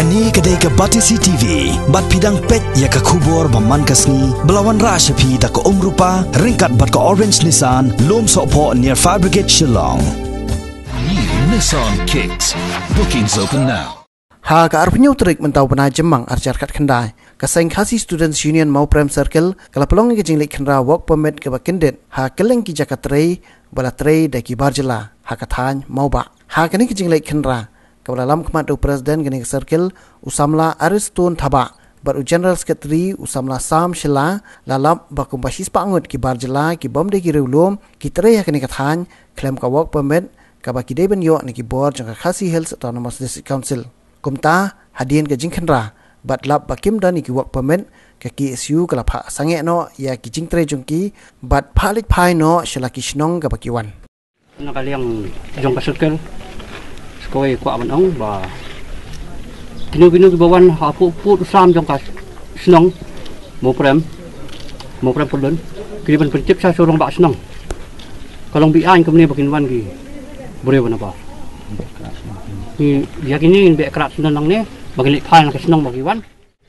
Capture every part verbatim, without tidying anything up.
Kane ka dei ka Batesi T V, bad phi dang peit ïa ka khubor ba man ka sngi, ba la wanrah sha phi da ka Umrupa, ryngkat bad ka Orange Nissan, Lum Sohphoh near Fire Brigade Shillong. New Nissan Kicks. Bookings open now. Ha ka arphew tarik mynta u bnai Jymmang arhajar khatkhyndai, ka seng Khasi Students Union Mawprem Circle ka la pynlong ïa ka jingleit khynra work permit kaba kyndit ha kylleng ki jaka trei ba la trei da ki bar jylla ha ka thaiñ Mawbah. Ha kane ka jingleit khynra kaba la lam khmat da u president kane ka circle, u samla Ariston Thabah, bad u general secretary, u samla Sam Shylla, la lap ba kumba shispah ngut ki bar jylla ki bym dei ki riewlum ki trei ha kane ka thaiñ khlem ka work permit kaba ki dei ban ïoh na ki bor jong ka Khasi Hills Autonomous District Council. Kumta, hadien ka jingkhynra bad lap ba kim don ïa ki work permit, ka K S U ka la phah sangeh noh ïa ki jingtrei jong ki bad phah leit phai noh sha la ki shnong kaba ki wan. Na ka liang jong ka circle, sa kawei kwah ban ong ba kino kino kiba wan hapoh pud u sam jong ka shnong Mawprem, Mawprem Pyllun, ki dei ban pyntip sha u rangbah shnong. Ka long be-aiñ kumne ba kin wan ki briew na bar. Ngi ïa kine ngin beh krad shnong nangne ba kin leit phai na ka shnong ba ki wan.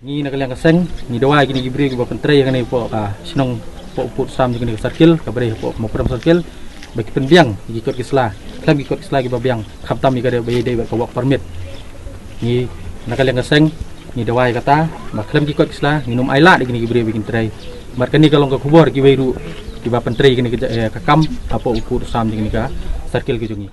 Ngi na ka liang ka seng ngi dawa ïa kine ki briew kiba pyntrei ïa kane hapoh ka shnong, hapoh pud sam jong kane ka circle kaba dei hapoh Mawprem Circle, ba ki pynbiang ïa ki kot ki sla, khlem ki kot ki sla kiba biang, khamtam ïa ka dei ba ïadei bad ka work permit. Ngi na ka liang ka seng ngi dawa ïa kata ba khlem ki kot ki sla ngin ym ailad ïa kine ki briew ba kin trei. Bad kane ka long ka khubor kiwei ruh kiba pyntrei ïa kane ka ja-, eh, ka kam hapoh u pud u sam jong kane ka circle ka jong ngi.